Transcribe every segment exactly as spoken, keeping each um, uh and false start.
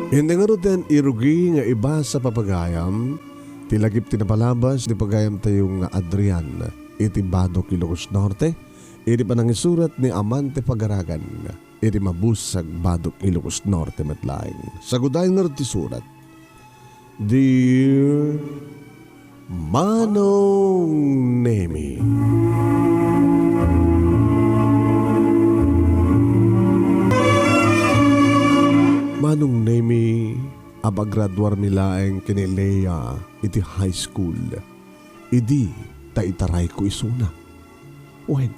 Indi ngaruden irugi nga ibasa, pagayam, ti lagip ti napalabas ni pagayamtayo nga Adrian iti Batok, Ilocos Norte, iti panangisurat ni Amante Pagaragan iti Mabusag, Batok, Ilocos Norte met laeng. Sagudayen ngarud ti surat. Dear Manong Nemi. Manong Nemi, apagraduarmi laeng ken ni Lea iti high school. Idi ta itarayko isuna. Wen,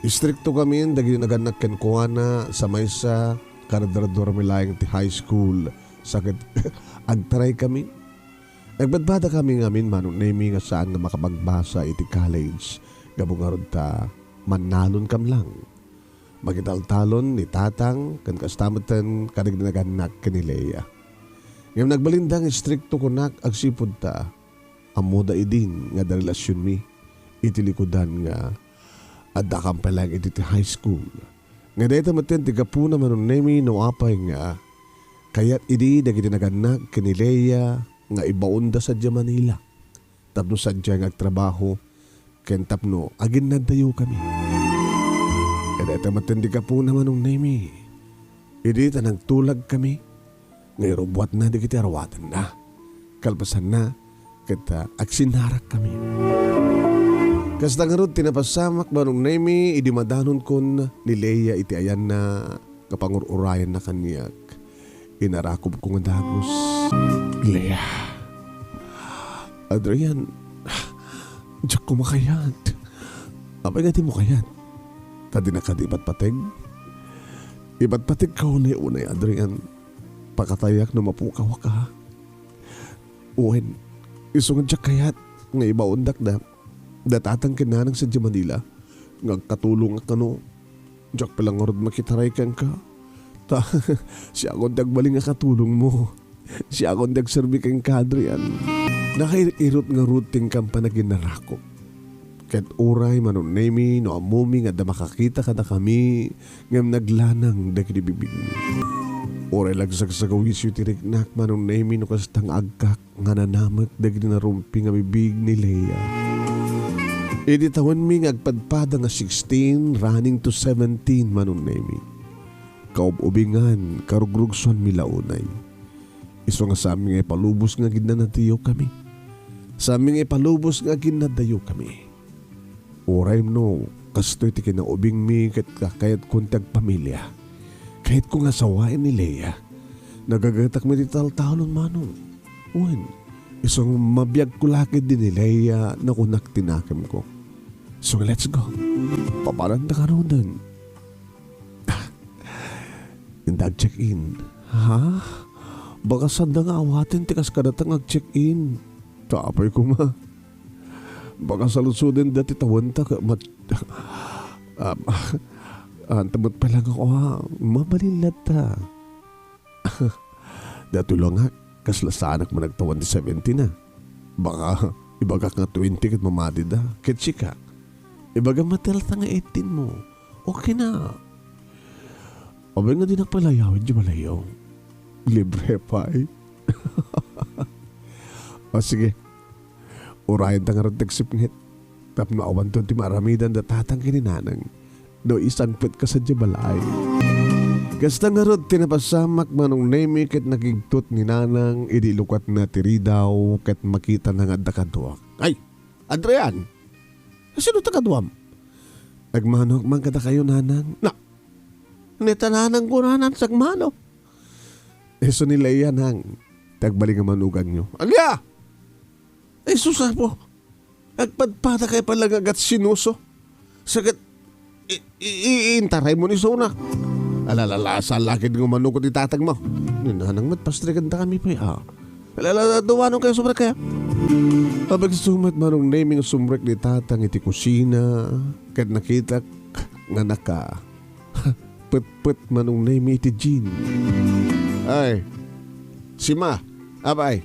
istrikto ngamin dagiti nagannak kenkuana sa maysa, karadraduarmi laeng ti high school, sa ket agtaraykami. Nagbadbadakami ngamin, Manong Nemi, nga saan nga makapagbasa iti college, gapu ngarud ta mannalon kamlang. Makitaltalon ni Tatang ken kasta metten kadagiti nagannak ken ni Lea. Ngem nagbalinda nga istrikto kunak agsipud ta ammoda idin nga adda relasionmi iti likudan nga addakam pay laeng iti high school. Nga dayta metten ti gapuna, Manong Nemi, no apay nga kayat idi dagiti nagannak ken ni Lea nga ibaonda sadiay Manila tapno sadiay nga agtrabaho ken tapno aginnadayokami. Ket dayta metten ti gapuna, Manong Nemi, idi ta nagtulagkami nga irubbuatna dagiti aruatenna. Kalpasanna, ket, ah, agsinnarakkami. Kasta ngarud ti napasamak, Manong Nemi, idi madanonkon ni Lea iti ayanna nga pangur-urayenna kaniak. Inarakobko nga dagus. Lea. Adrian, diak koma kayat. Apay nga dimo kayat? Ta dinak kadi ipatpateg? Ipatpategka unay-unay, Adrian. Pakatayak no mapukawka. Wen, isu nga diak kayat nga ibaondak da, da Tatang ken Nanang sadiay Manila nga agkatulongak kano. Diak pay la ngarud makitaray kenka. Ta, siakon ti agbalin nga katulongmo. Siakon ti agserbi kenka, Adrian. Nakair-irot ngarud ti inkam panaginarakop. Ket uray, Manong Nemi, no ammomi nga adda makakita kadakami, ngem naglanang dagiti bibigmi. Uray la agsagsagawisyo ti riknak, Manong Nemi, no kasta nga agkak nga nanamek dagiti narumpi nga bibig ni Lea. Iti tawenmi nga agpadpada nga sixteen, running to seventeen, Manong Nemi, kaub-ubingan, karugrugsoanmi la unay. Isu nga saanmi nga ipalubos nga aginnadayokami. Saanmi nga ipalubos nga aginnadayokami. Uray no kastoy ti kinaubingmi ket kakayatkon ti agpamilia. Kayatko nga sawaen ni Lea. Nagagatak met ti taltalon, Manong. Wen, isu nga mabiagko la ketdi ni Lea, nakunak ti nakemko. So, let's go. Papananta ngaruden. Inda ag-check-in. Ha? Baka sanda nga awaten ti kas kadata nga ag-check-in. Apay koma. Baka saludsodenda ti tawenta ket mat-, ah, ah, anta met pay la nga kua, mabalin latta. Datoy la nga, kasla saanak managtawan ti seventeen a. Baka ibagak nga twenty ket mamadida. Ket sika, ibagam met latta nga eighteen mo. Okay na. Apay nga dinak pay la ayawid diay balayo? Libre pay. O sige. Urayenta ngarud ti agsipnget tapno awanto ti maaramidan da tatang ken ni nanang no isangpetka sadiay balay. Kasta ngarud ti napasamak, Manong Nemi, ket nakigtot ni nanang idi lukatna ti ridaw ket makitana nga adda kaduak. Ay, Adrian! Sino ta kaduam? Agmanok man kadakayo, nanang. Na, neta nanang ko, nanang, sagmano. Isu ni Lea, nang, ti agbalin nga manuganyo. Alia! Ay, sus, apo. Agpadpadakay pay la nga agat sinuso. Saket, i-, i-, i-, intaraymo ni Sona. Alalala, salakid nga manuko ti tatagmo. Ni nanang met, pastrikenta kami pay, ah. Alalala, duwanon kayo, sumrek kayo. Apagsumet, Manong Nemi, nga sumrek ni tatang iti kusina. Ket nakitak nga naka petpet, Manong Nemi, iti jean. Ay, sima, apay,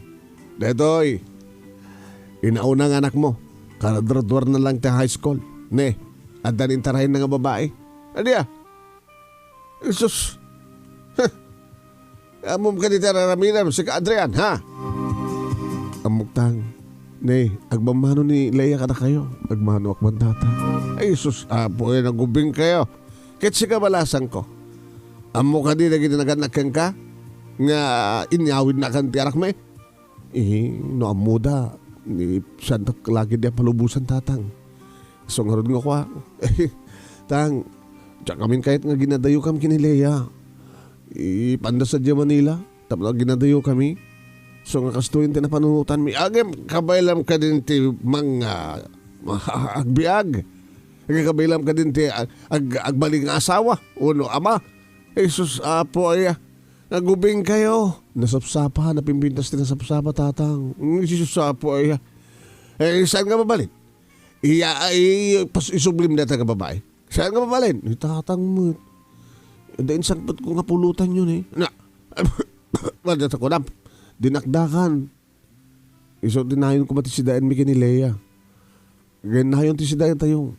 daytoy, inauna nga anakmo, karadraduarna lang ti high school. Ne, adda ni intarayenna nga babai. Adia? Jesus! Huh! Ammom kadi ti ar-aramidem, sika, Adrian, ha? Ammok, Tang. Ne, agmamano ni Lea kadakayo. Agmanoak man, Tatang. Ay, sus, Apo, ay, nagubing kayo. Ket sika, balasangko. Ammo kadi dagiti nagannak kenka nga inyawidnakan ti arakmi? Eh, no ammoda, ni, saandak la ketdi a palubosan, Tatang. Isu ngarud nga kua, Tang, diak amin kayat nga ginadayokam ken ni Lea. Ipanda sadiay Manila, tapno agginadayokami. Isu nga kastoyen ti napanunotanmi. Agem, kabaylam kadin ti mang-, ah, agbiag. Agem, kabaylam kadin ti ag-, ag-, agbalin nga asawa, wenno ama. Ay, sus, Apo, aya. Nagubing kayo. Nasapsapa, napimpintas ti nasapsapa, Tatang. Mm, Jesus, Apo, aya. Eh, saan nga mabalin? Iya, ay, pas-, isublim dayta nga babae. Saan nga mabalin? Ni Tatang met. Da insangpetko nga pulutan yun, eh. Na, wala ta kunam. Dinakdakan. Isu ti nayon koma ti sidaenmi ken ni Lea. Ken nayon ti sidaentayo.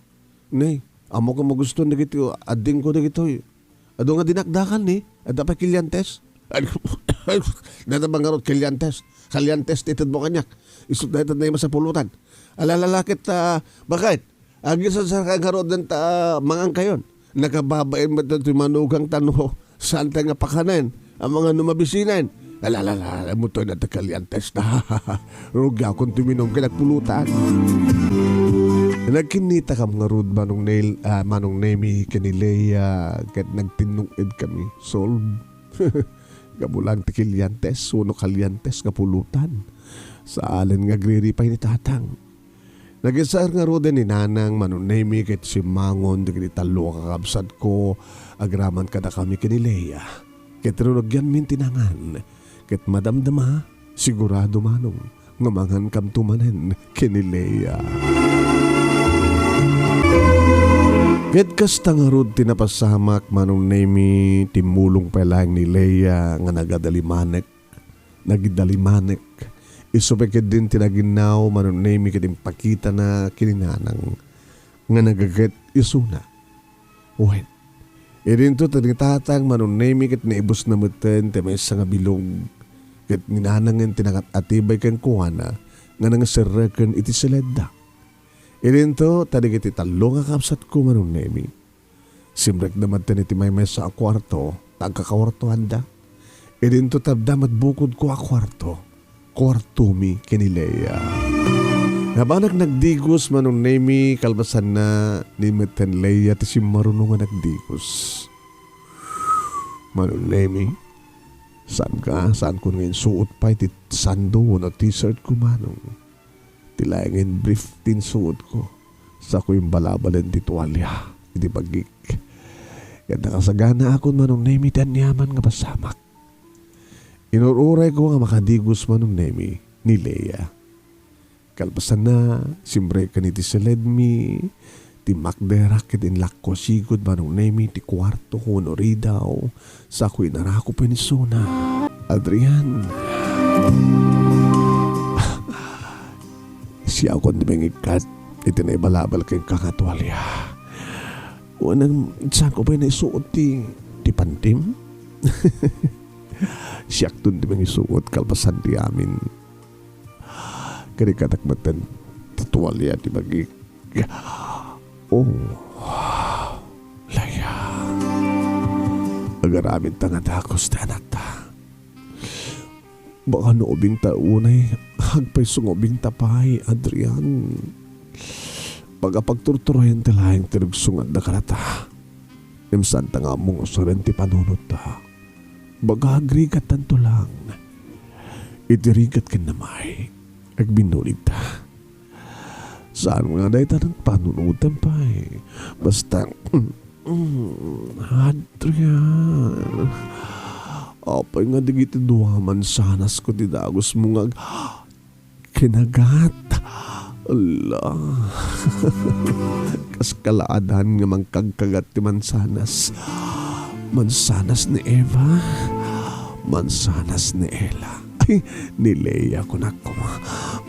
Ne, ammok a magustuan dagiti addingko dagitoy. Adu nga dinakdakan, ne? Adda pay kiliantes? Dayta ba ngarud kiliantes? Kaliantes ti itedmo kaniak. Isu dayta nga masapulutan. Alalala ket, ah, bakit? Agisarsarka ngaruden ta mangan kayon. Nakababain met ti manugang ta no saanta nga pakanen. Amangan no mabisinen. Alalala, amotoy na ti kaliantes na. Rugiakon ti uminum ken agpulutan. Nagkinnitakam ngarud, Manong Neil, ah, Manong Nemi, ken ni Lea, ket nagtinnong-ed kami. Solve. Gapu lang ti kiliantes, wenno kaliantes nga pulutan. Saan nga agriripay ni Tatang. Nagisar ngaruden ni Nanang, Manong Nemi, ket simmangon dagiti tallo a kakabsatko agraman kadakami ken ni Lea. Ket rinugyanmin ti nangan, ket madamdama, sigurado, Manong, nga mangankamto manen ken ni Lea. Ket kasta ngarud ti napasamak, Manong Nemi, timmulong pay laeng ni Lea nga nagadalimanek nagidalimanek. Isu pay ketdin ti naginnaw, Manong Nemi, ket impakitana ken ni Nanang nga nagaget isuna. Wen, idinto ti ni Tatang, Manong Nemi, ket naibusna metten ti maysa nga bilog, ket ni Nanangen ti nangat-atibay kenkuana nga nangserreken iti siledda. Idinto, ta dagiti tallo nga kabsatko, Manong Nemi, simrekda metten iti maymaysa a kuarto, ta agkakawartoanda. Idinto tapda met bukodko a kuarto, kuartomi ken ni Lea. Nabanak nagdigos, Manong Nemi, kalpasanna, ni metten Lea ti simmaruno nga nagdigos. Manong Nemi, saan ka, saan ko nga insuot pay ti sando wenno t-shirt ko, Manong. Ti laengen brief ti insuotko. Sako imbalabalen ti tualia iti bagik. Ket nakasaganaakon, Manong Nemi, ti aniaman nga pasamak. Inur-urayko nga makadigos, Manong Nemi, ni Lea. Kalpasanna, simreken iti siledmi, timmakderak ket inlakko a sigud, Manong Nemi, ti kuarto wenno ridaw, sako inarako pay ni Sona. Adrian, siakon ti mangikkat iti naibalabal kenka nga tualia. Wen, sako pay naisuot ti, ti pantim? Siakton ti mangisuot kalpasan ti amin. Ket ikkatak metten ti tualia ti bagik. Oh, Lea. Agaramidta nga dagus ti anakta. Baka no ubingta unay, agpayso nga ubingta pay, Adrian. Baga pagturturayan ti laeng ti rugso nga adda kadata. Ngem saanta nga ammo nga usaren ti panunotta. Baga agrigattanto lang. Iti rigat ken namay, agbinuligta. Saan nga dayta nagpanunotem pay. Basta, mm, Adrian. Apay nga dagiti dua a mansanas ko ti dagusmo nga ag-, kinagat. Ala. Kas kalaadan nga mangkagkagat ti mansanas. Mansanas ni Eva. Mansanas ni Ella. Ay, ni Lea, kunak koma.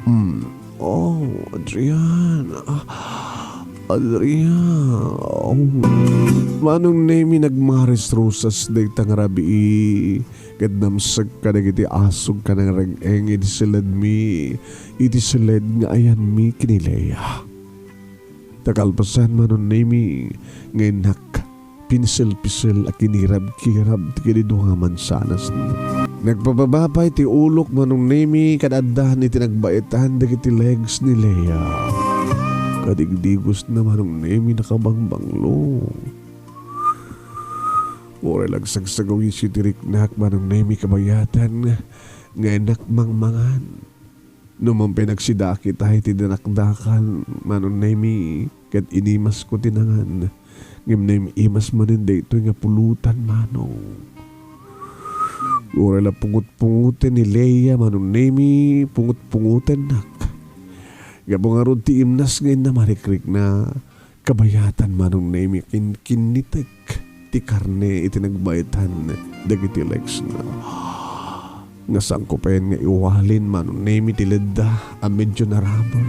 Mm. Oh, Adrian. Ah, Adria, oh. Manong Nemi, nagmaris-rusas dayta nga rabii, ket namsek kadagiti asug ken nangreng-eng iti siledmi, iti siled nga ayanmi ken ni Lea. Ta kalpasan, Manong Nemi, nga innak pinsel-pisel a kinirab-kirab ti kadi dua nga mansanasna. Nagpababa pay ti ulok, Manong Nemi, kad addan iti nagbaetan dagiti legs ni Lea. Kadigdigosna, Manong Nemi, nakabangbanglo. Uray la agsagsagawis iti riknak, Manong Nemi, kabayatan nga innak mangmangan. No man pay nagsidakita iti dinakdakan, Manong Nemi, ket inimasko ti nangan. Ngem naim-imas manen daytoy nga pulutan, Manong. Uray la pungot-pungoten ni Lea, Manong Nemi, pungot-pungotennak. Gapu ngarud ti imnas nga innamarikrikna, kabayatan, Manong Nemi, kin-, kinnitek ti karne iti nagbaetan dagiti legsna. Nga sangko payen nga iwalin, Manong Nemi, ti ledda a medyo narabur.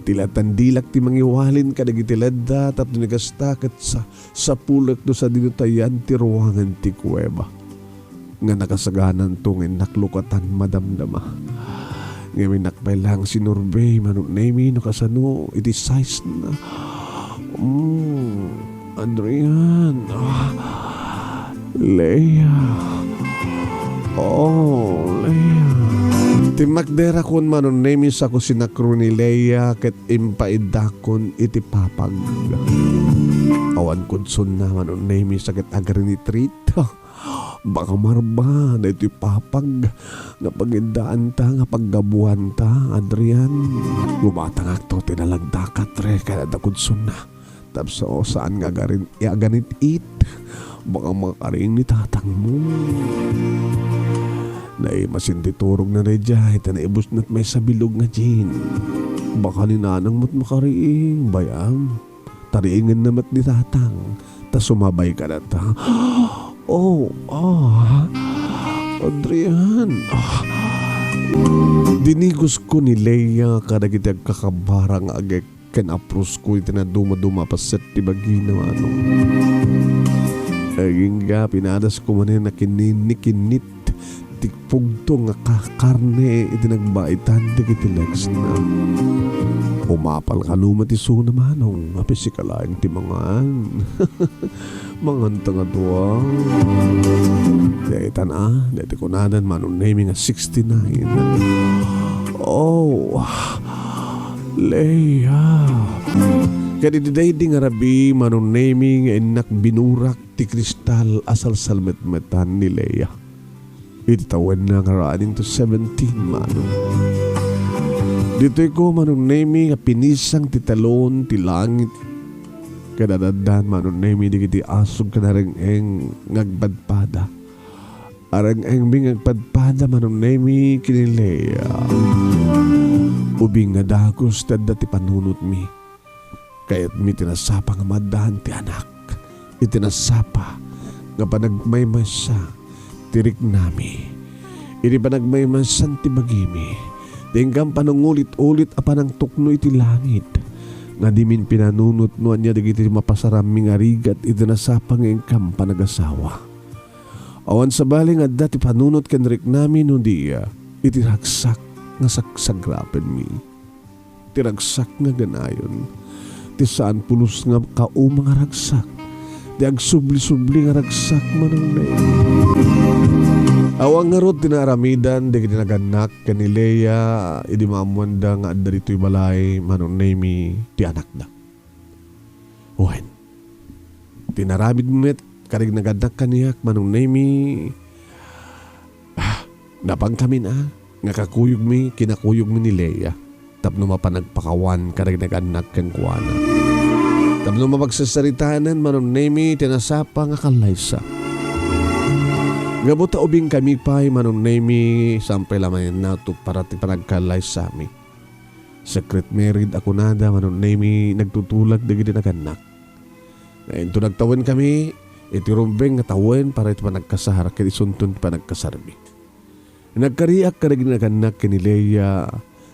Ti latandilak ti mangiwalin kadagiti ledda tapno ni kasta ket sa-, sapulek no sadino ta ayan ti ruangan ti kuweba. Nga nakasagananto nga innak lukatan madamdama. Ngem innak pay lang sinurbey, Manong Nemi, no kasano iti size na. Mm, Adrian. Ah, Lea. Oh, Lea. Timmakderakon, Manong Nemi, sa kusinakro ni Lea ket impaiddakon iti papag. Awan kudsonna, Manong Nemi, sa ket agrinitrit. Baka marba daytoy papag nga pagiddaanta nga paggabuanta, Adrian. Gumatangakto ti nalagdakat, re, kada dakudsonna. Tapno saan nga agarin-, aganit-it. Baka makaring ni tatangmo. Naimasin ti turogna daydiay, ta naibusnat maysa bilog nga gin. Baka ni nanang met makariing, bay-am. Tariingenna met ni tatang, ta sumabay kadata. Oh, ah, Adrian, ah. Dinigosko ni Lea kadagiti agkakabara nga agek ken aprosko iti nadumaduma a paset ti bagina, Manong. Agingga, pinadasko manen a kininikinnit ti pugto nga kakarne iti nagbaetan dagiti legsna. Umapal kano met isuna, Manong, a pisikalaeng ti mangan. Manganta nga dua. Daytan a, dayta kunadan, Manong Nemi, nga sixty-nine. Oh, Lea. Ket iti daydi nga rabii, Manong Nemi, nga innak binurak ti kristal a salsalmetmetan ni Lea. Iti tawenna nga running to seventeen, Manong. Ditoy ko, Manong Nemi, nga pinisang ti talon ti langit. Kadadaddan, Manong Nemi, dagiti asog ken areng-eng nga agpadpada. Areng-engmi nga agpadpada, Manong Nemi, ken ni Lea. Ubing nga dagus ti adda ti panunotmi. Kayatmi ti nasapa nga maaddaan ti anak. Iti nasapa nga panagmaymaysa ti riknami. Iti panagmaymaysan ti bagimi. Ti inkam panangulit-ulit a panangtukno iti langit. Nga dimin pinanunot no ania dagiti mapasarammi nga rigat iti nasapa nga inkam panagasawa. Awan sabali nga adda ti panunot ken riknami no di iti ragsak nga sagsagrapenmi. Ti ragsak nga ganayon, ti saan pulos nga kauma nga ragsak, ti agsubli-subli nga ragsak, Manong Nemi. Awan ngarud ti naaramidan dagiti nagannak ken ni Lea idi maammoanda nga adda ditoy balay, Manong Nemi, ti anakda. Wen, ti naaramid met kadagiti nagannak kaniak, Manong Nemi, ah, napangkamin a nga kakuyogmi, kinakuyogmi ni Lea tapno mapan agpakawan kadagiti nagannak kenkuana. Tapno mapagsarsaritaen, Manong Nemi, ti nasapa nga kallaysa. Gapu ta ubingkami pay, Manong Nemi, saan pay la manen nato para ti panagkallaysami. Secret married a kunada, Manong Nemi, nagtutulag dagiti nagannak. Nga inton agtawenkami, iti rumbeng nga tawen para iti panagkasar ket isunton ti panagkasarmi. Nagkariak kadagiti nagannak ken ni Lea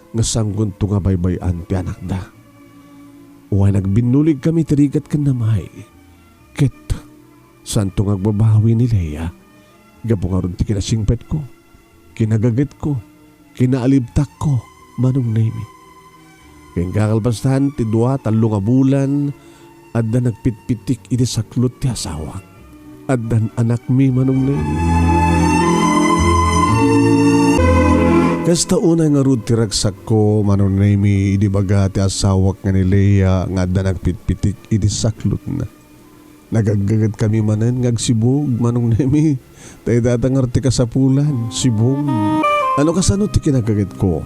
nga sangkonto nga baybay-an ti anakda. Wen, agbinnuligkami ti rigat ken namay. Ket saanto nga agbabawi ni Lea gapu ngarud ti kinasingpetko, kinagagetko, kinaalibtakko, Manong Nemi. Ken kakalpasan ti dua, tallo nga bulan, adda nagpitpitik iti saklot ti asawak. Addan anakmi, Manong Nemi. Kasta unay ngarud ti ragsakko, Manong Nemi, idi ibaga ti asawak nga ni Lea nga adda nagpitpitik iti saklotna. Nagaggagetkami manen nga agsibug, Manong Nemi. Dayta ngarud ti kasapulan, sibug. Ano kasano ti kinagagetko,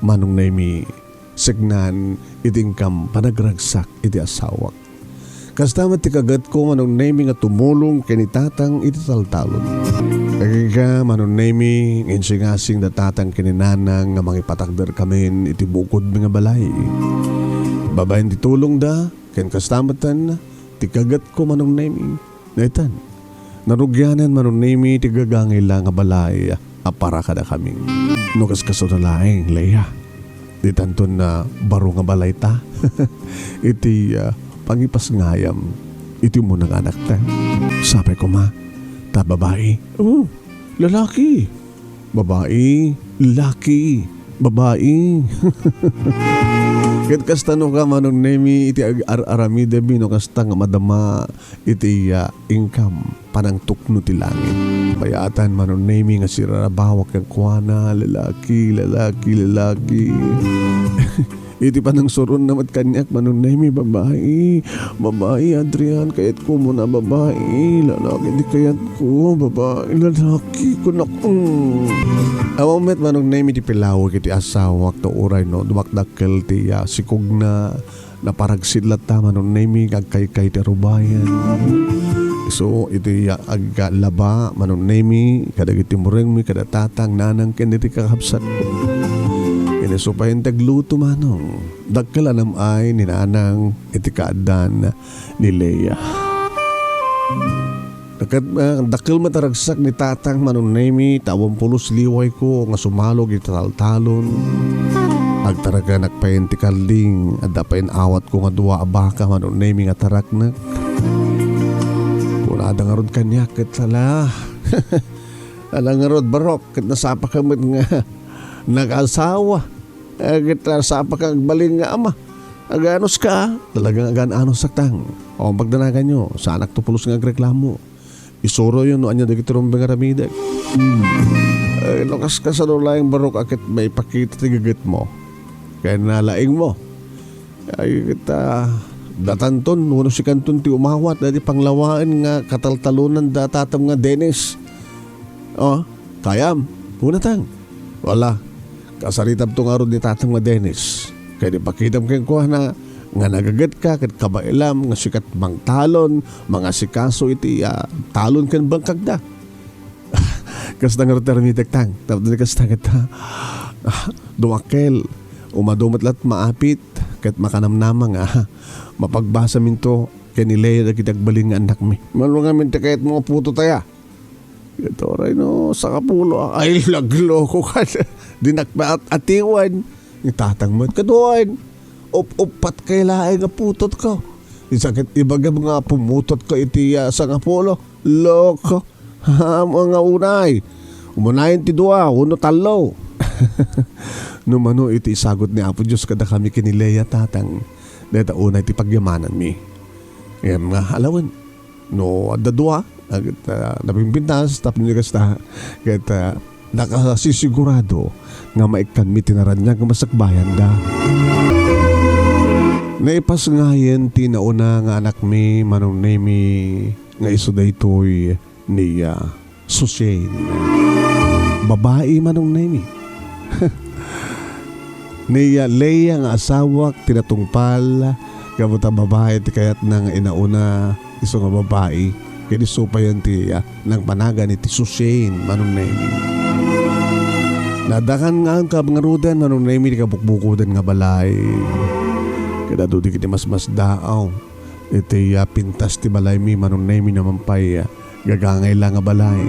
Manong Nemi? Seknan iti inkam panagragsak iti asawak. Kasta met ti kagetko, Manong Nemi, nga tumulong ken ni Tatang iti taltalon. Agingga, Manong Nemi, nga insingasing da Tatang ken ni Nanang nga mangipatakderkamin iti bukodmi nga balay. Babaen ti tulongda, ken kasta metten ti kagetko, Manong Nemi. Daytan, narugianan, Manong Nemi, ti gagangayla nga balay a para kadakami. No kaskasano laeng, Lea, ditanton a baro nga balayta iti, ah, pangipasngayam iti umuna nga anakta. Sapay koma, ta babai. Oh, lalaki. Babai, laki, babai. Ket kasta no ka, Manong Nemi, iti ag-, ar-aramidem no kasta nga madama iti, ah, inkam panangtukno ti langit. Bayatan, Manong Nemi, nga sirarabawak kenkuana, lalaki, lalaki, lalaki. Iti panangsuronna met kaniak, Manong Nemi, babai. Babai, Adrian, kayatko umuna, babai. Lalaki ti kayatko, babai, lalaki, kunak. Mm. Awan met, Manong Nemi, ti pilawek iti asawak, ta uray no dumakdakkel ti, ah, sikugna, naparagsit latta, Manong Nemi, nga agkaykay ti arubayan. So, iti, ah, aglaba, Manong Nemi, kadagiti murengmi, kada tatang, nanang, ken iti kakabsatko. Ken isu pay ti agluto, Manong. Dakkel a nam-ay ni Nanang iti kaaddan ni Lea. Ket, ah, dakkel met a ragsak ni Tatang, Manong Nemi, ta awan pulos liwayko nga sumalog iti taltalon. Agtaraganak pay ti kalding, adda pay awatko nga dua a baka, Manong Nemi, nga taraknek. Kunada ngarud kaniak ket, ala, ala ngarud, barok, ket nasapaka met nga nag-asawa. Eh, ket, ah, sapaka agbalin nga ama. Aganuska, talaga nga agan-anusak, Tang. O, pagdanaganyo, saanakto pulos nga agreklamo. Isuroyo no ania dagiti rumbeng nga aramidek. Eh, no kaskasano laeng barok a ket maipakita ti gagetmo ken nalaingmo. Ay, ket, ah, datanton, wenno sikanton ti umawat daydi panglawaen nga kataltalonan da tatam nga Dennis. O, kayam, kunatang. Wala, kasaritabto ngarud ni Tatang nga Dennis. Ket ipakitam kenkuana nga nagagetka ket kabaelam nga sikat mangtalon, mangasikaso iti, ah, talon ken bangkagda. Kasta ngarud ti aramidek, Tang. Tapno di kasta ket, ah, dumakkel. Umadu met la't maapit ket makanamnama nga, ah, mapagbasaminto ken ni Lea dagiti agbalin nga annakmi. Mano ngamin ti kayatmo nga putot aya? Ket uray no sangapulo, ay, lagloko ka. Dinak maat-atiwan. Ni Tatang met kaduaen. Up-uppat kay laeng nga putotko. Isa ket ibagam nga pumutotko iti, ah, sangapulo. Loko. Ha, nga unay. Umunayen ti dua, wenno tallo. No mano iti isagut ni Apo Dios kadakami ken ni Lea, Tatang. Dayta unay ti pagyamananmi. Ngem nga, alawen. No adda dua, ket, ah, napimpintas, tapno di kasta, ket, ah, nakasisigurado nga maikkanmi ti naraniag nga masakbayanda. Naipasngayen ti nauna nga anakmi, Manong Nemi, nga isu daytoy ni, ah, Susian. Babai, Manong Nemi. Ni, ah, Lea nga asawak ti natungpal, gapu ta babai ti kayatna nga inauna, isu nga babai, ket isu payen ti, ah, nangpanagan iti Susian, Manong Nemi. Nadakan nga angkab ngaruden, Manong Nemi, ti kabukbukoden nga balay. Ket adu dagiti masmasdaaw iti, ah, pintas ti balaymi, Manong Nemi, naman pay, ah, gagangayla nga balay.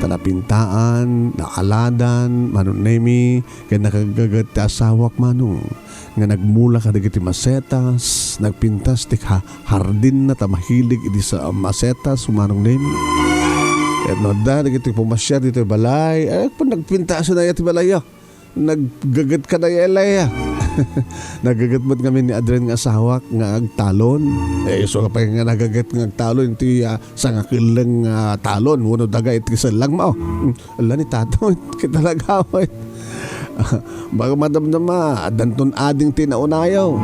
Ta napintaan, naaladan, Manong Nemi, ken nakagaget ti asawak, Manong. nga nagmula kadagiti masetas, nagpintas ti ha-, hardinna ta mahilig iti sa-, masetas, Manong Nemi. Ket no adda dagiti pumasiar ditoy balay, ay, pun nagpintas na ti balay, ah. Naggaget kadaya, Elia. Naggaget met ngamin ni Adrian nga asawak nga agtalon. Eh, isu nga pay nga naggaget nga agtalon, iti, ah, sangakelleng nga talon, wenno daga iti sellangmo. Hmm, ala ni Tato, kita nagaway. Baka madamdama, addanton ading ti naunayo.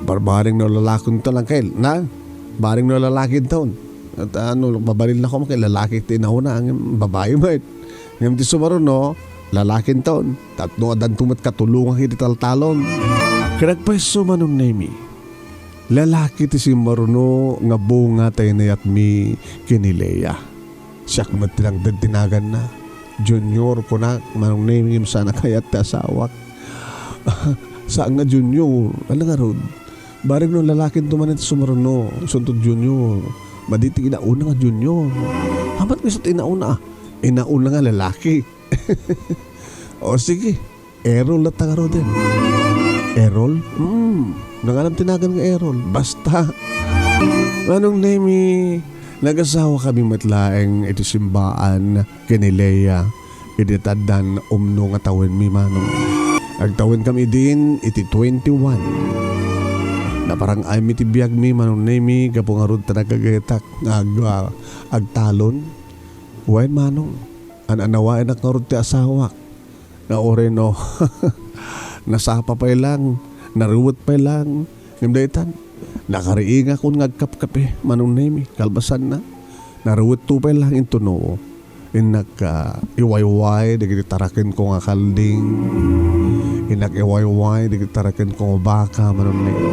Barbareng no lalakinto lang kay, na? Bareng no lalakinton. At ano, mabalin ako, kay lalaki ti nauna, ang babae met. Ngem ti sumaruno, lalakinton. Tapno addanto met katulongak iti taltalon. Ket agpayso, Manong Nemi. Lalaki ti simmaruno nga bunga ti inayatmi ken ni Lea. Siak met ti nangted ti naganna. Junior, kunak, Manong Nemi, ngem saan a kayat ti asawak. Saan nga Junior? Ala ngarud? Bareng no lalakinto manen ti sumaruno, isunto Junior. Madi ti inauna nga Junior. Hamat nga isu ti inauna, ah. Inauna nga lalaki. O, sige. Errol latta ngaruden. Errol? Hmm. Nangalam ti nagan nga Errol. Basta. Manong Nemi, nagasawa kami met laeng iti simbaan ken ni Lea. Idi taddan umno nga tawenmi, Manong. Agtawen kami idin iti twenty-one. Naparang-aymi ti biagmi, Manong Nemi, gapu ngarud ta nagagetak nga ag-, ah, agtalon. Wen, Manong. An-anawaenak ngarud ti asawak. Nga uray no, nasapa pay lang, naruwet pay lang. Ngem daytan, nakariingakon nga agkapkape, Manong Nemi, kalpasanna. Naruwetto pay lang intono. Innak, ah, iwayway dagiti tarakenko nga kalding. Innak iwayway dagiti tarakenko nga baka, Manong Nemi.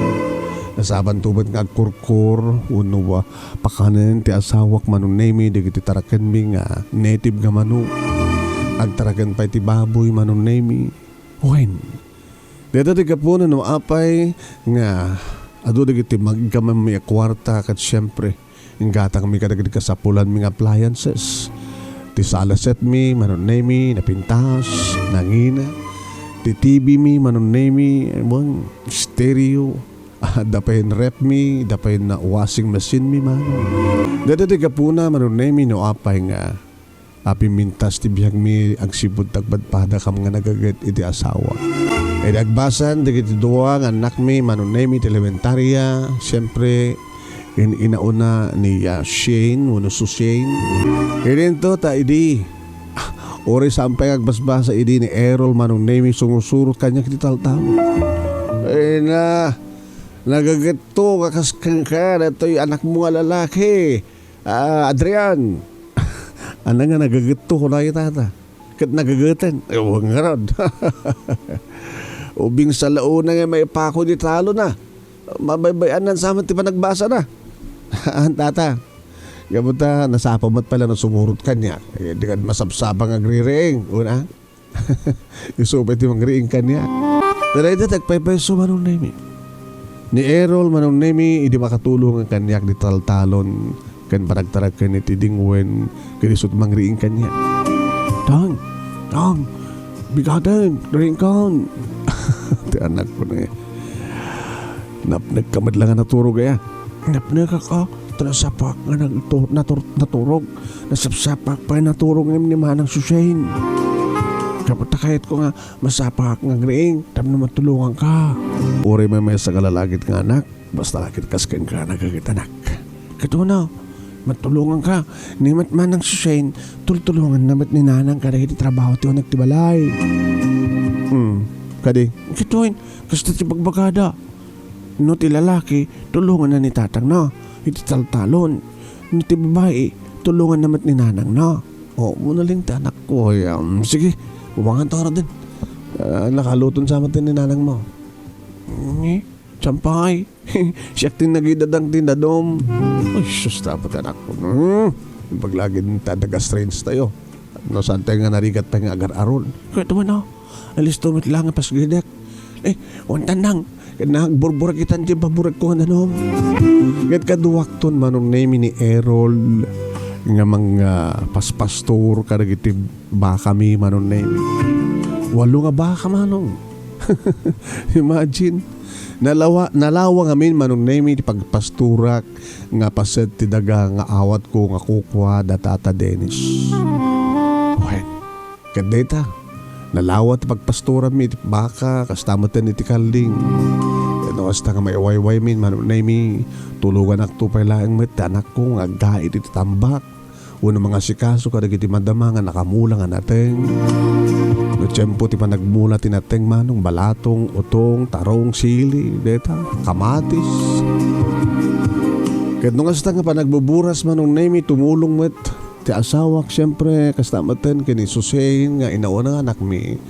Nasabanto met nga agkurkur, wenno, ah, pakanen ti asawak, Manong Nemi, dagiti tarakenmi nga native nga manok. Agtaraken pay ti baboy, Manong Nemi. Wen, dayta ti gapuna no apay nga adu dagiti maggamammi a kuarta ket siempre, inggatangmi kadagiti kasapulanmi nga appliances. Ti sala setmi, Manong Nemi, napintas, nangina. Ti T V mi, Manong Nemi, wen, stereo. Adda pay ref mi, adda pay na washing machine mi, Manong. Dayta ti gapuna, Manong Nemi, no apay nga a, pimmintas ti biagmi agsipud ta agpadpadakam nga nagaget iti asawa. Idi agbasan dagiti dua nga annakmi, Manong Nemi ti elementaria, siempre, in-, inauna ni, ah, Shane wenno Sushane. Idinto ta idi, ah, uray saan pay nga agbasbasa idi ni Errol, Manong Nemi, sumusurot kaniak iti taltalon. Ay na, nagagetto nga kas kenka datoy anakmo nga lalaki. Ah, Adrian, ania nga nagagetto, kunayo tata. Ket nagageten. Ewan ngarud. Ubing sa launa nga maipako di talon na. Mabaybay-anan sa met ti panagbasana. An tata. Gapu ta, nasapa met pala no sumurot kaniak. Eh, di kad masapsapa nga agriring. Una. Isu pay ti mangriing kaniak. Dayta ti agpaypayso, Manong Nemi. Ni Errol, Manong Nemi, idi makatulong kaniak di taltalon ken panagtaraken iti dingwen ken isu ti mangriing kaniak. "Tang, Tang, bigaten, riingkan." Ti anakko nga. Napnekka met la nga naturog aya. Napnekak, ah, ta nasapaak nga nagtu-, natur-, naturog. Nasapsapaak pay naturog ngem ni Manang Susain. Gapu ta kayatko nga masapaak nga agriing tapno matulonganka. Uray maymaysa nga lalaki nga anak, basta la ket kas kenka nagagetanak. Ket una, matulonganka, ni met Manang Susain, tultulonganna met ni Nanang kadagiti trabaho ti uneg ti balay. Hmm, kadi? Ket wen, kasta ti bagbagada. No ti lalaki, tulonganna ni tatangna iti taltalon. No ti babai, tulonganna met ni nanangna. O, muna lang ti anakko, ay, um, sige, bumangan ta ngaruden. Ah, nakaluton sa met ni nanangmo. Ni, sampay. Siak ti nagidadang ti dadom. Ay, sus, dapat anakko. Hmm. Ibaglagid ta daga strange tayo. No, saan tayo nga narigat pay nga agar-aron? Kaya tuman, oh. Alisto met lang nga pasgidek. Eh, wan tandang. Ket nagburburak itan ti paboritko nga danum. Ket kaduakton, Manong Nemi, ni Errol nga mangpaspastor kadagiti bakami, Manong Nemi. Walo nga baka, Manong. Imagine, nalawa, nalawa ngamin, Manong Nemi, ti pagpastorak nga paset ti daga nga awatko nga kukua da Tata Dennis. Wen, ket dayta, nalawa ti pagpastoranmi iti baka, kasta metten iti kalding. Ket no kasta nga maiwaywaymin, Manong Nemi, tuloganakto pay laeng met ti anakko nga aggaid iti tambak wenno mangasikaso kadagiti madama nga nakamula nga nateng. No tiempo ti panagmula ti nateng, Manong, balatong, utong, tarong, sili, deta, kamatis. Ket no kasta nga panagbuburas, Manong Nemi, tumulong met ti asawak, siempre, kasta metten ken ni Susein nga inauna nga anakmi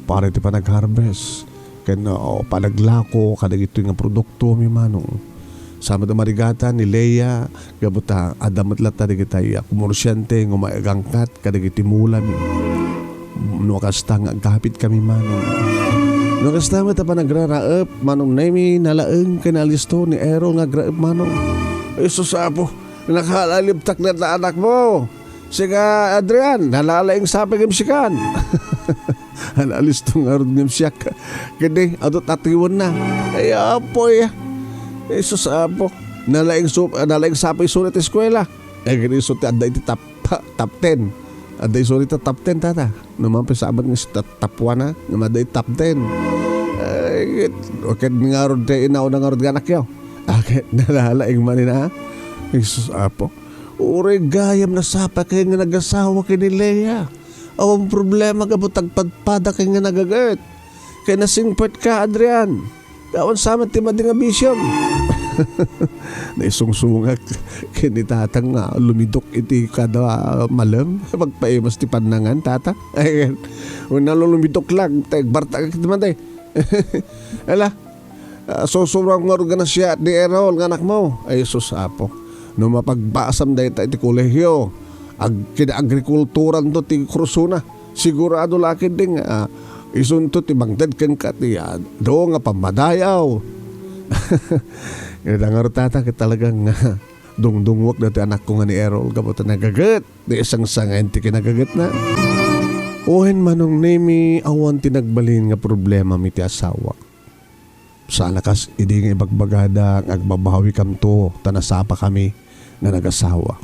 para iti panag-harvest ken, o, panaglako kadagitoy nga produktomi, Manong. Sa met a marigatan ni Lea, gapu ta adda met latta dagitay a komorsiante nga umaygangkat kadagiti mulami. No kasta nga agkapitkami, Manong. No kasta met a panagraraep, Manong Nemi, nalaeng ken nalisto ni Errol nga agraep, Manong. Ay, sus, Apo, nakalalibtak na ta anakmo. Sika, Adrian, nalalaing sapay ngem sikan. Nalisto ngarud ngem siak. Kadi, adut atiwenna. Ay, apoy. Jesus, Apo. Nalaing sup-, nalaing sapay isu ti eskuela. Ay, kadi isu ti adda iti top, top ten. Adda isu ti top ten, tata. No man pay sa amat nga isu ti top one, nga adda iti top ten. Ay, ket, ket ngarud ti inauna ngarud nga anakyo. Ay, ket nalalaing man ina. Jesus, Apo. Uray gayam nasapay ken nga nagasawa ken ni Lea. Awan problema gapu ta agpadpada ken nga nagaget. Ken nasingpet ka, Adrian. Awan sa met ti madi nga bisiom. Naisungsungak ken ni Tata nga lumidok iti kada malem. Pagpaimas ti pannangan, Tata. Ay, wen, nalulumidok lang, ta agbartak iti madi. Ala, Ah, susuram ngarud nga nasiat ni Errol nga anakmo. Ay, sus, Apo. No mapagbasam dayta iti kolehio, ag-, ken agrikulturanto ti kursona. Sigurado la ketdi nga, ah, isunto ti mangted kenka ti, ah, adu nga pammadayaw. Ita ngarud, tata, ket talagang, ah, dungdungngoek daytoy anakko nga ni Errol gapu ta nagaget. Di sangsangayen ti kinagagetna. Wen, Manong Nemi, awan ti nagbalin nga problemam iti asawak. Saan a kas idi nga ibagbagada nga agbabawikamto ta nasapakami nga nagasawa.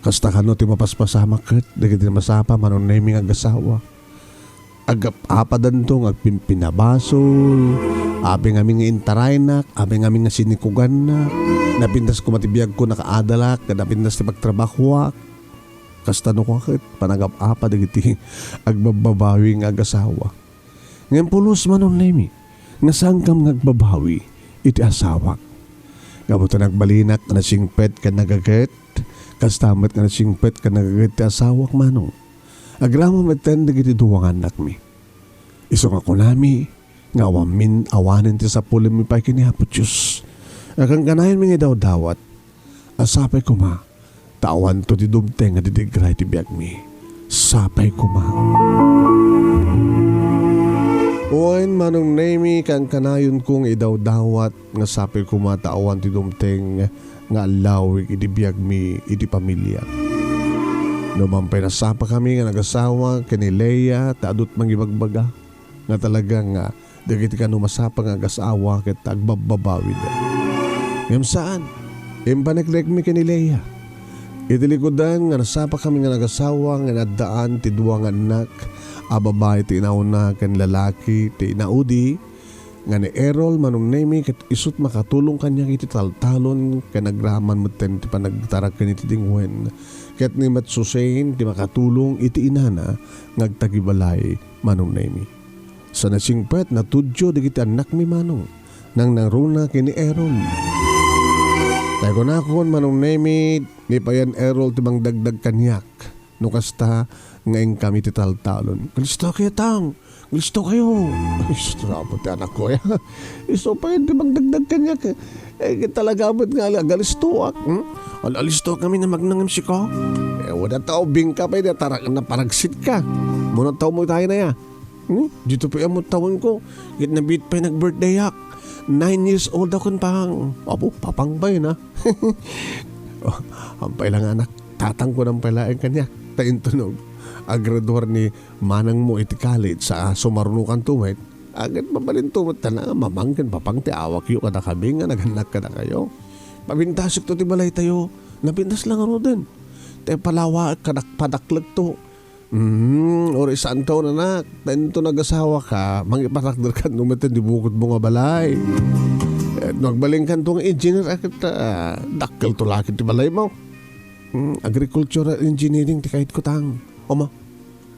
Kasta kano ti mapaspasamak ket dagiti masapa, Manong Nemi, nga agasawa. Agap-apadanto nga agpimpinabasol, apay ngamin nga intaraynak, apay ngamin nga sinikugannak, napintas koma ti biagko nakaadalak, ket napintas ti pagtrabahoak. Kasta no kua ket panagap-apa dagiti agbabbabawi nga agasawa. Ngem pulos, Manong Nemi, nga saankam nga agbabawi iti asawak. Gapu ta nagbalinak nga nasingpet ken nagaget, kasta met nga nasingpet ken nagaget ti asawak, Manong. Agraman metten dagiti dua nga annakmi. Isu nga kunami nga awanmin, awanen ti sapulenmi pay ken ni Apo Dios. Akankanayon nga idawdawat a sapay koma ta awanto ti dumteng nga didigra iti biagmi. Sapay koma. Wen, Manong Nemi, kankanayonko nga idawdawat nga sapay koma ta awan ti dumteng nga allawig iti biagmi iti pamilya. No man pay nasapakami nga nagasawa ken ni Lea ta adut mangibagbaga nga talaga nga dagiti kano masapa nga agasawa ket agbabbabawida. Ngem saan, impaneknekmi ken ni Lea. Iti likudan nga nasapakami nga nagasawa nga inaddaan ti dua nga annak a babai ti inauna ken lalaki ti inaudi, nga ni Errol, Manong Nemi, ket isut' makatulong kaniak iti taltalon ken agraman metten ti panagtaraken iti dingwen. Ket ni met Susein ti makatulong iti inana nga agtagibalay, Manong Nemi. Sa nasingpet, natudyo dagiti annakmi, Manong. Nangnangruna ken ni Errol. Tay kunakon, Manong Nemi, ni payen Errol ti mangdagdag kaniak. No kasta nga inkami ti taltalon. Kalisto kayo, tang! Kalisto kayo! Ay, sus, apo ti anak ko, ya. Isu pay ti magdagdag kaniak. Eh, talaga met nga agalistoak, hmm? Al-, alisto kami na magnangem sika. Eh, wala tao, bingka pay, da, tara, naparagsit ka. Muna tao mo tayo na, ya. Hmm? Dito pa yung taon ko. Kit nabit pa yung nag-birthday ak. Nine years old ako, pang. Apo, papang ba yun, ha? Oh, ampay lang, anak. Tatang ko nang palaeng kaniak. Ta intunog. Agraduar ni manang mo iti college sa sumaruno kan tuwet. Agen mabalinto met ta na, mamang ken papang ti awakyo kadakami nga nagannak kadakayo. Papintasekto ti balaytayo. Napintas la ngaruden. Ti palawaek kadak-, padaklekto. Hmm, uray saanto, anak. Ta inton agasawaka, mangipatakderkan no met ti bukotmo nga balay. Eh, no agbalinkanto nga engineer, aket, ah, dakkelto la ket ti balaymo. Hmm, agricultural engineering ti kayatko, Tang. Oma,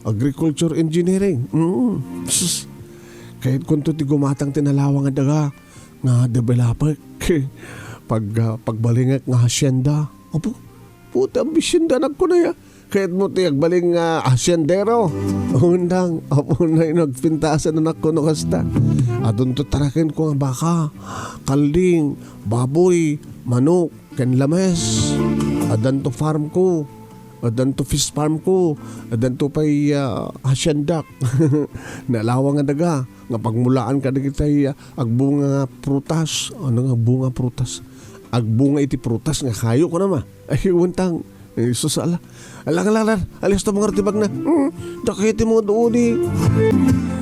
agriculture engineering. Mm. Sus. Kayatkonto ti gumatang ti nalawang a daga nga developek. Pag, ah, pagbalingek nga hacienda. Apo, puta, ambisyon da anakko na ya. Kayatmo ti agbaling nga haciendero. Undang, apo na yung nagpintasan anakko no kasta. Adunto tarakenko nga baka, kalding, baboy, manok, ken lames. Addanto farm ko. Addanto fish farm ko. Addanto pay, ah, haciendak. Nalawang a daga nga pagmulaan kadagiti, ah, agbunga nga prutas. Ano nga agbunga prutas? Agbunga iti prutas nga kayo ko nama. Ay, untang. Ay, sus, ala. Ala, ala, ala. Alis ta mga ratibag na. Hmm, dakay ti mga duudi.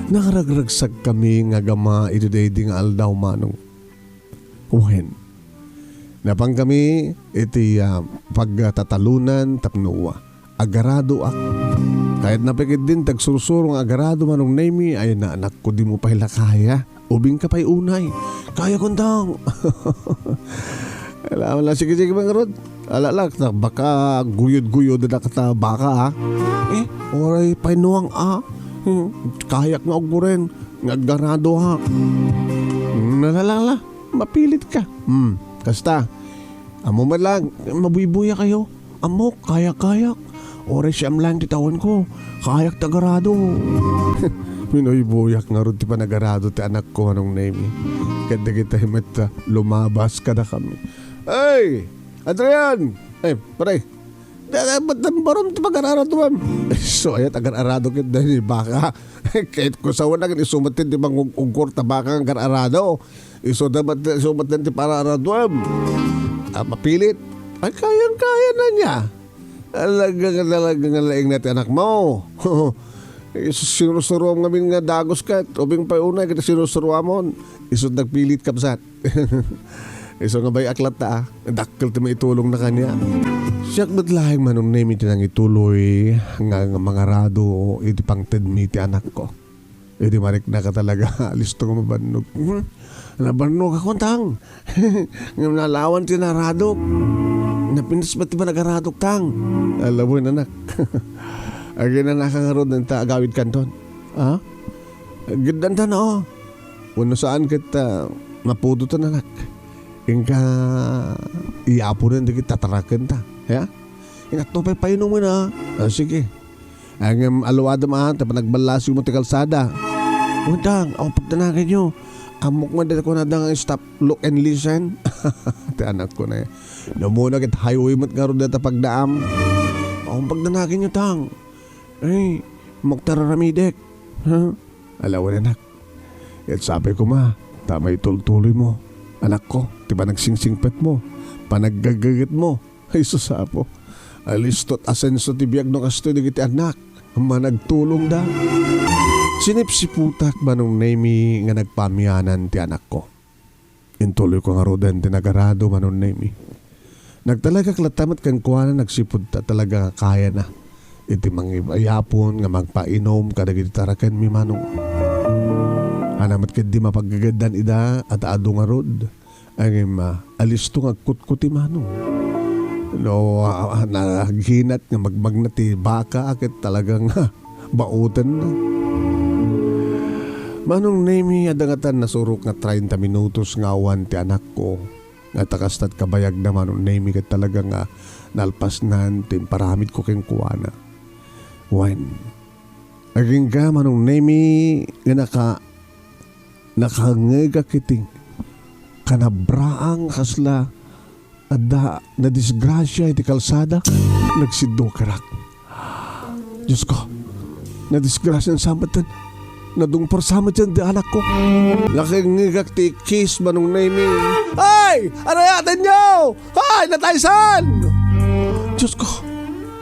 Nakaragragsag kami nga gama iti daydi nga aldaw, Manong. Wen, napan kami iti, ah, pagtatalonan tapno agaradoak. Kayat napikit din tagsursuro nga agarado, Manong Nemi, ay na, anakko, di mo pay la kaya. Ubing ka pay unay. Kaya kuntang. Ala, ala, sige, sige, mangarod. Ala, ala, ta baka guyod-guyod na kata baka, ah. Eh, oray pay nuang, ah. Hmm, kayak nga uguren, nga agarado, ha. Hmm, ala, ala, ala. Mapilit ka. Hmm, kasta. Ammo met lang, mabuybuya kayo. Ammo, kaya-kaya. Oray siyam lang ti tawen ko. Kayak ti agarado. Minuybuyak ngarud ti panagarado ti anakko, Manong Nemi. Ket dagitay met, ah, lumabas kadakami. Hey! Adrian! Eh, pare, da-, da-, ba't nambarom ti pagararadwam? So, ayat agararado ket daydi baka. Ket kusawan na ket isu met ti mangug-ugkor ta baka nga agararado. Isu da met, isu met ti pararaduem. Ah, mapilit. Ay, kayang-kaya na niya. Talaga nga, talaga nga laing na ti anak mo. Isu sinusuruam ngamin nga dagus ket. Ubing pay unay ket sinusuruamon. Isu nagpilit, kabsat. Isu nga bay-ak latta, ah. Dakkel ti maitulong na kaniak. Siak met laeng, Manong Nemi, ti nangituloy nga, nga mangarado iti pangtedmi ti anakko. Idi mariknaka talaga, listo nga mabannog. Hmm? Nabannog ako, tang. Ngem nalawan ti naradok. Napintas met ti panagaradok, tang. Ala wen, anak. Aginanaka ngarud, anta agawid kanton. Ha? Geddantan, oo. Wenno saan ket, ah, mapudotan, anak. Inka iyaponen dagiti tatarakenta. Ya? Inatto pay painumen, ah. Ah, sige. Ngem aluadem, ah, ta panagballasigmo ti kalsada. Untang, aw pagdanaganyo. Ammok man dita kunada nga stop, look and listen. Ti anakko na. Namuna ket highway met ngarud dita pagdaam. Aw pagdanaganyo, tang. Ay, magtararamidek. Ha? Ala wen, anak. Ket sapay koma, ta maitultuloymo, anakko, ti panagsingpetmo, panaggaggetmo. Ay, sus, Apo. Alistot asenso ti biag no kastoy dagiti annak. Managtulongda. Sinipsiputak, Manong Nemi, nga nagpaamianan ti anakko. Intuloyko ngaruden ti nagarado, Manong Nemi. Nagtalagak latta met kenkuana, nagsipud ta talaga nga kayana iti mangibayapon nga magpainom kadagiti tarakenmi, Manong. Ania met ketdi mapaggagaddan ida a ta adu ngarud. Ngem, ah, alisto nga agkutkuti, Manong. No, ah, ah, naghinat nga magmagna ti baka, ket talaga nga baotenna. Manong Nemi, adda ngatan nasurok nga treinta minutos nga awan ti anakko. Nga ta kasta't kabayagna, Manong Nemi, ket talaga nga nalpasnan ti imparamidko kenkuana. Wen, agingga, Manong Nemi, nga naka-, nakangngegak iti kanabraang kasla adda nadisgrasia iti kalsada, nagsiddukerak. Diosko, nadisgrasian sa metten. Nadungpar sa metten ti anakko. Nakangngegak ti ikkis, Manong Nemi. Ay! Arayatenyo! Ay! Nataysan! Diosko!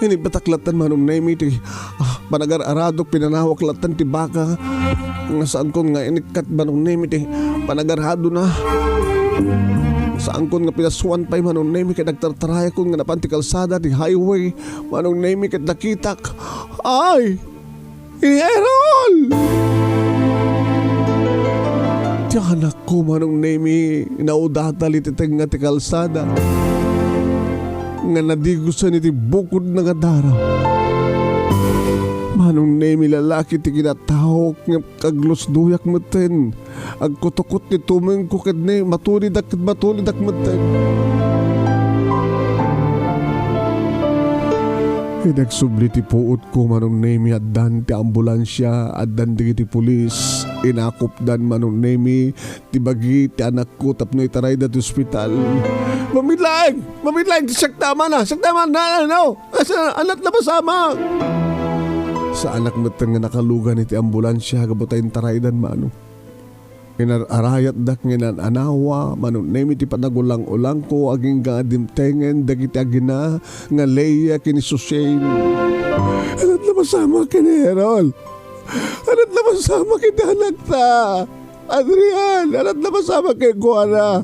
Inibatak latta, Manong Nemi, ti, ah, panagar-aradok, pinanawak latta ti baka. Nga saankon nga inikkat, Manong Nemi, ti panagar-aradona. Saankon nga pinasuan pay, Manong Nemi, ket nagtartarayakon nga napan ti kalsada, ti highway, Manong Nemi, ket nakitak. Ay! Errol! Ti anakko, Manong Nemi, naudatal iti tengnga ti kalsada nga nadigosen iti bukodna nga dara. Manong Nemi, lalaki ti kinataok, ngem kaglusdoyak metten. Agkutukot ti tumengko ket ne, matulidak ket matulidak metten. Ket agsubli ti puotko, Manong Nemi, addan ti ambulansia, addan dagiti pulis, inakupdan, Manong Nemi, ti bagi ti anakko tapno itarayda ti ospital. Mamitlaeng! Mamitlaeng! Siak ti amana! Siak ti amana! No! Asa, anat na masama! Saanak metten nga nakalugan iti ambulansia gapu ta intaraydan, Manong. Inar-arayatdak nga inan-anawa, Manong Nemi, ti panagulang-ulangko, agingga dimtengen dagiti agina nga Leia ken ni Susain. Anat na masama ken ni Errol? Anat na masama ken ti anakta? Adrian, anat na masama kenkuana?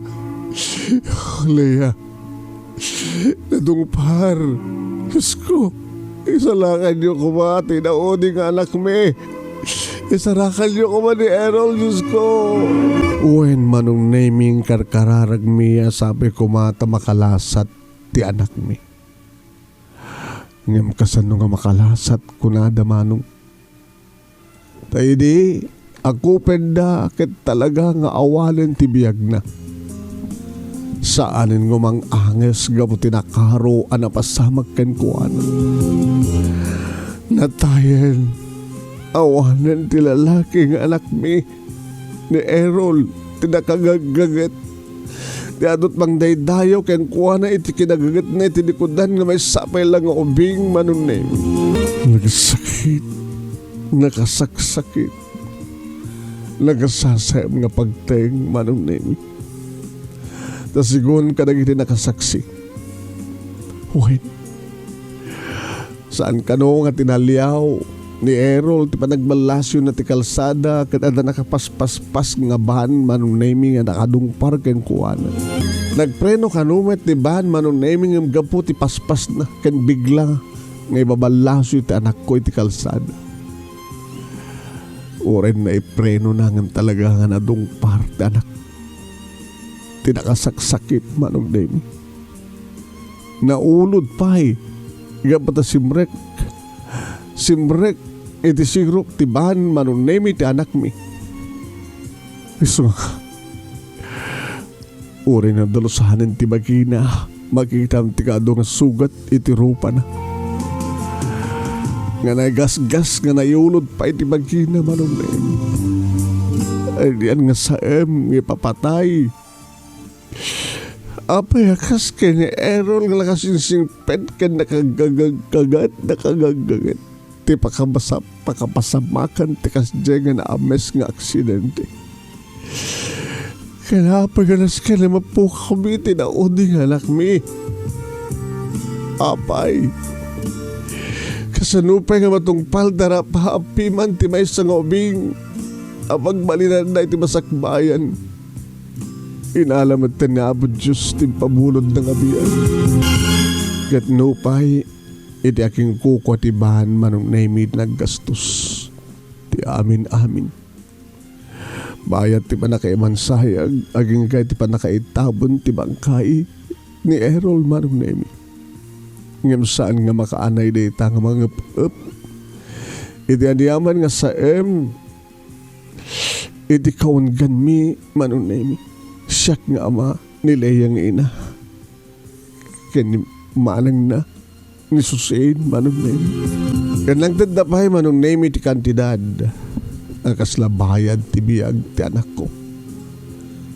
Leia, nadungpar. Diosko, isalakanyo koma ti naudi nga anakmi. Isarakanyo koma ni Errol, Diosko. Wen, Manong Nemi, karkararagmi a sapay koma ta makalasat ti anakmi. Ngem kasano nga makalasat, kunada, Manong? Ta idi akupenda ket talaga nga awalen ti biagna. Saanen nga mang-anges gapu ti nakaro a napasamak kenkuana. Natayen, awanen ti lalaki nga anakmi, ni Errol, ti nakagaggaget. Ti adut mangdaydayaw kenkuana iti kinagagetna iti likudan nga maysa pay la nga ubing, Manong Nemi. Nagsakit, nakasaksakit, nagasasaem nga pagteng, Manong Nemi. Ta sigun kadagiti nakasaksi, wen, saan kano nga tinaliaw ni Errol ti panagballasiwna ti kalsada ket adda nakapaspaspas nga ban, Manong Nemi, nga nakadungpar kenkuana. Nagpreno kano met ti ban, Manong Nemi, ngem gapu ti paspasna ken bigla nga ibaballasiw ti anakko iti kalsada. Uray naiprenona ngem talaga nga nadungpar ti anak. Ti nakasaksakit, Manong Nemi. Naulod pay, gapu ta simrek. Simrek iti sirok ti ban, Manong Nemi, ti anakmi. Isu nga, uray nadalusanen ti bagina, makitam ti kaadu nga sugat iti rupana. Nga naigasgas nga naiulod pay ti bagina, Manong Nemi. Ay, diyan nga saem nga ipapatay. Apay a kas ken ni Errol nga nakasingsingpet ken nakagagaggaget, nakagaggaget ti pakabasa-, pakapasamakan ti kasdiay nga naames nga aksidente? Ken apay a kas ken ni mapukawmi ti naudi nga anakmi? Apay, kasano pay nga matungpal darapa a piman ti maysa nga ubing a pagbalinanna iti masakbayan? Inala metten nga Apo Dios ti impabulodna nga biag. Ket nupay, iti akinkukua ti ban, Manong Nemi, naggastos ti amin-amin. Bayat ti pannakaimansayag, agingga ti pannakaitabon ti bangkay ni Errol, Manong Nemi. Ngem saan nga makaanay dayta nga mangep-ep iti aniaman nga saem iti kaungganmi, Manong Nemi. Siak nga ama ni Leia nga ina ken ni manangna, ni Susain, Manong Nemi. Ken nangtedda pay, Manong Nemi, ti kantidad a kasla bayad ti biag ti anakko.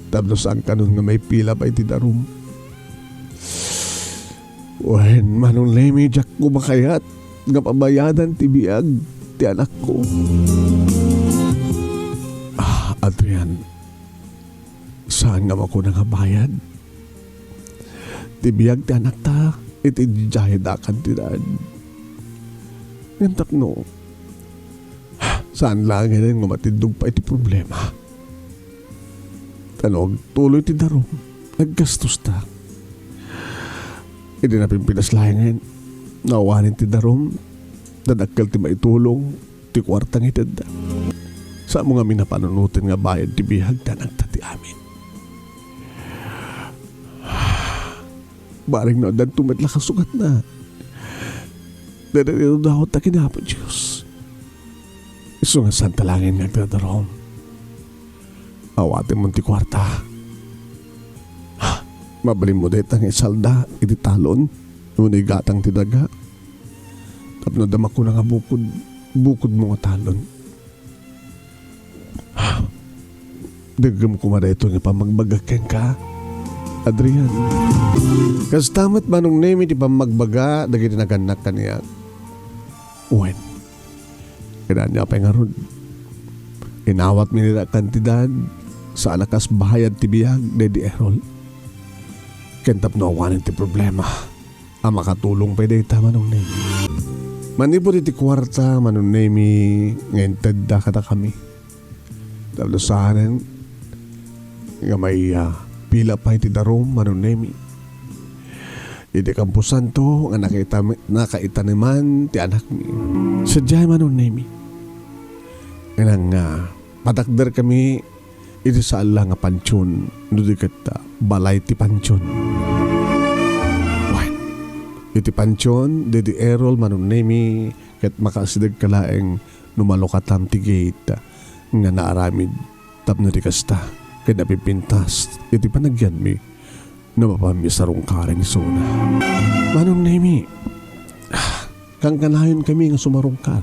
Tapno saan kanon nga maipila pay ti darum. Wen, Manong Nemi, diak koma kayat nga pabayadan ti biag ti anakko. Ah, Adrian, saan nga makuna nga bayad ti biag ti anakta iti diay a kantidad? Ngem tapno saan laengen nga matiddog pay ti problema. Ta no agtuloy ti darum, aggastosta. Idi napimpitas laengen, no awanen ti darum, dadakkel ti maitulong ti kuarta nga itedda. Sa mo ngamin a panunoten nga bayad ti biag ti anakta ti amin. Bareng no addanto met la kasukatna. Dayta ti dawdawatta ken Apo Dios. Isu nga saan ta laengen nga agdadarum. Awatenmon ti kuarta. Mabalinmo dayta nga isalda iti talon wenno igatang ti daga. Tapno adda makuna nga bukod, bukodmo nga talon. Deggem koma daytoy nga pammagbagak kenka, Adrian. Kasta met, Manong Nemi, ti pammagbaga dagiti nagannak kaniak. Wen, kinaanya pay ngarud, inawatmi dayta a kantidad saan a kas bayad ti biag daydi Errol. Ken tapno awanen ti problema, a makatulong pay dayta, Manong Nemi. Manipud iti kuarta, Manong Nemi, nga intedda kadakami. Tapno saanen nga may, ah, pila pay ti darum, Manong Nemi. Iti kamposanto nga nakaitami-, nakaitaneman ti anakmi. Sadiay, Manong Nemi. Inang nga, patakderkami iti saan la nga pantion, no di ket, ah, balay ti pantion. Wen, iti pantion, daydi Errol, Manong Nemi, ket makaasidegka laeng no malukatam ti gate nga naaramid tapno di kasta, ket napimpintas iti panagyanmi no mapanmi sarungkaren isuna. Manong Nemi, ah, kankanayonkami nga sumarungkar.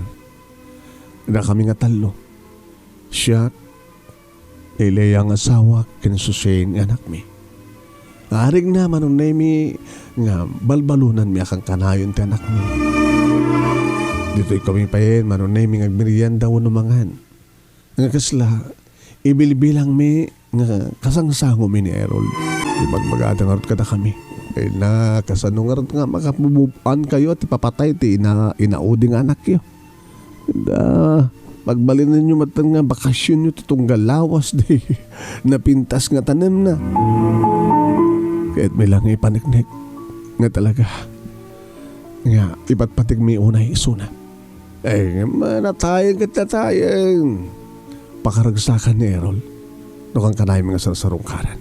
Dakami nga tallo. Siak, Elia nga asawak, ken Susen nga anakmi. Arigna, Manong Nemi, nga balbalonanmi a kankanayon ti anakmi. Ditoy kami payen, Manong Nemi, nga agmerienda wenno mangan. Nga kasla, ibilbilangmi nga kasangsangomi ni Errol. Ibagbagada ngarud kadakami. Ay na, kasano ngarud nga makapubup-an kayo ti papatay ti ina-, inaudi nga anakyo? Da, pagbalinenyo met nga bakasionyo ti tunggal lawas di napintas nga tanemna. Ket milangay paniknik nga talaga nga ipatpategmi unay isuna. Ay, ngem natayen ket natayen. Pakaragsakan ni Errol no kankanayon nga sarsarungkaran.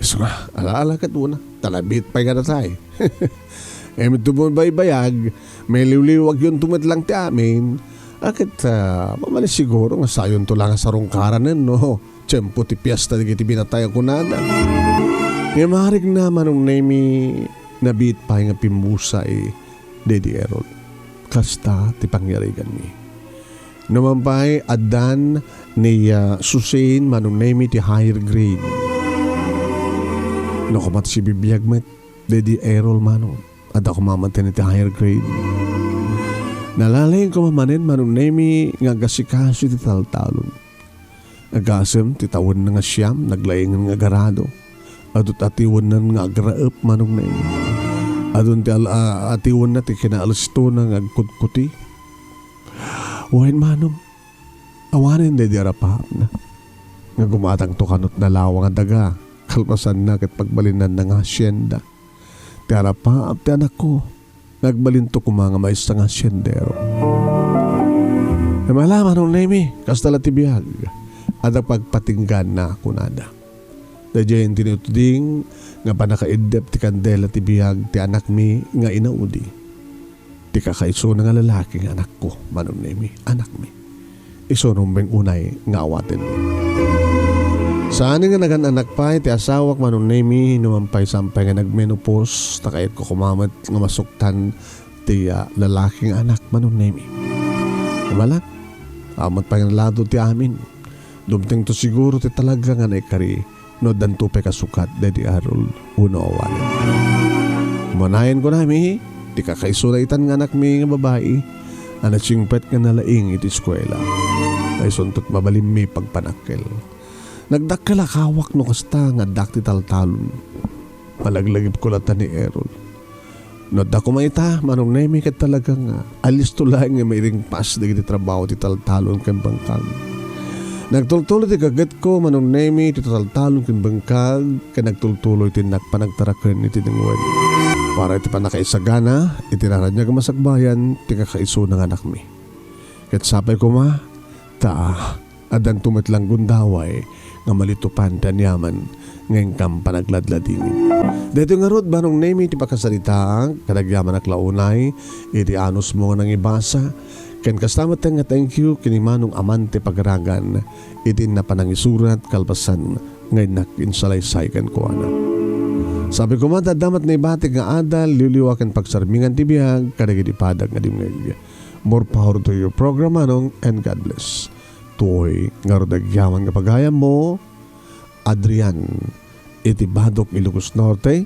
Isu nga, ala-ala ket una, ta nabiit pay nga natay. Ngem iti baybayag, maliwliwagyonto met lang ti amin. A ket, ah, mamanisiguro nga sayonto la nga sarungkaranen no tiempo ti piesta dagiti binatay a kunada. Ngem arigna, Manong Nemi, nabiit pay nga pimmusay daydi Errol. Kasta ti pangyariganmi. Numan pay, addan ni, ah, Susen, Manong Nemi, ti higher grade. No, koma ti sibibiag met, daydi Errol, Manong. Adda koma met ti higher grade. Nalalaing koma manen, Manong Nemi, nga agasikaso ti taltalon. Agasem ti tawenna nga siam, naglaingen nga agarado. Adu ti atiwenna nga agraep, Manong Nemi. Adun ti al-, a-, atiwenna ti kinaalistona nga agkutkuti. Wen, Manong, awanen daydi arapaapna. Nga gumatangto kanot nalawa nga daga, kalpasanna ket pagbalinanna nga hacienda. Ti arapaap ti anakko, nga agbalinto koma nga maysa nga haciendero. Ngem ala, Manong Nemi, kasta la ti biag. Adda pagpatingganna, kunada. Daydiay intinutding nga pannakaiddep ti kandela ti biag ti anakmi nga inaudi. Ti kakaisuna nga lalaki nga anakko, Manong Nemi, anakmi. Isu rumbeng unay nga awatenmi. Saan nga nagan-anak pay ti asawak, Manong Nemi, numan pay saan pay nga nagmenopause, ta kayatko koma met nga masuktan ti, ah, lalaki nga anak, Manong Nemi. Ngem ala, awan met pay nga nalado ti amin. Dumtengto siguro ti talaga nga naikari no addanto pay kasukat daydi Errol wenno awanen. Manayen kunami, ti kakaisuna itan nga anakmi nga babai a nasingpet nga nalaing iti eskuela. Isunto ti mabalinmi pagpanakkel. Nagdakkel a kawak no kasta nga addak ti taltalon. Malaglagipko latta ni Errol. No adda koma ita, Manong Nemi, ket talaga nga alisto laeng nga mairingpas dagiti trabaho ti taltalon ken bangkag. Nagtultuloy ti gagetko, Manong Nemi, ti taltalon ken bangkag, ken nagtultuloy ti nagpanagtaraken iti dengwen. Para iti pannakaisagana iti naraniag a masakbayan ti kakaisuna nga anakmi. Ket sapay koma, ta addanto met lang gundaway nga malitupan ti aniaman nga inkam panagladladingit. Daytoy ngarud, Manong Nemi, ti pakasaritaak, kadagiti amanak la unay iti anusmo nga nangibasa, ken kasta met nga thank you ken ni Manong Amante Pagaragan iti inna panangisurat kalpasan nga innak insalaysay kenkuana. Sapay koma, adda met naibatik nga adal, liwliwa ken pagsarmingan ti biag kadagiti padak nga dimngeg. More power to your program, Manong, and God bless. Toy ngarud agyaman nga pagayammo, Adrian, iti Badoc, Ilocos Norte,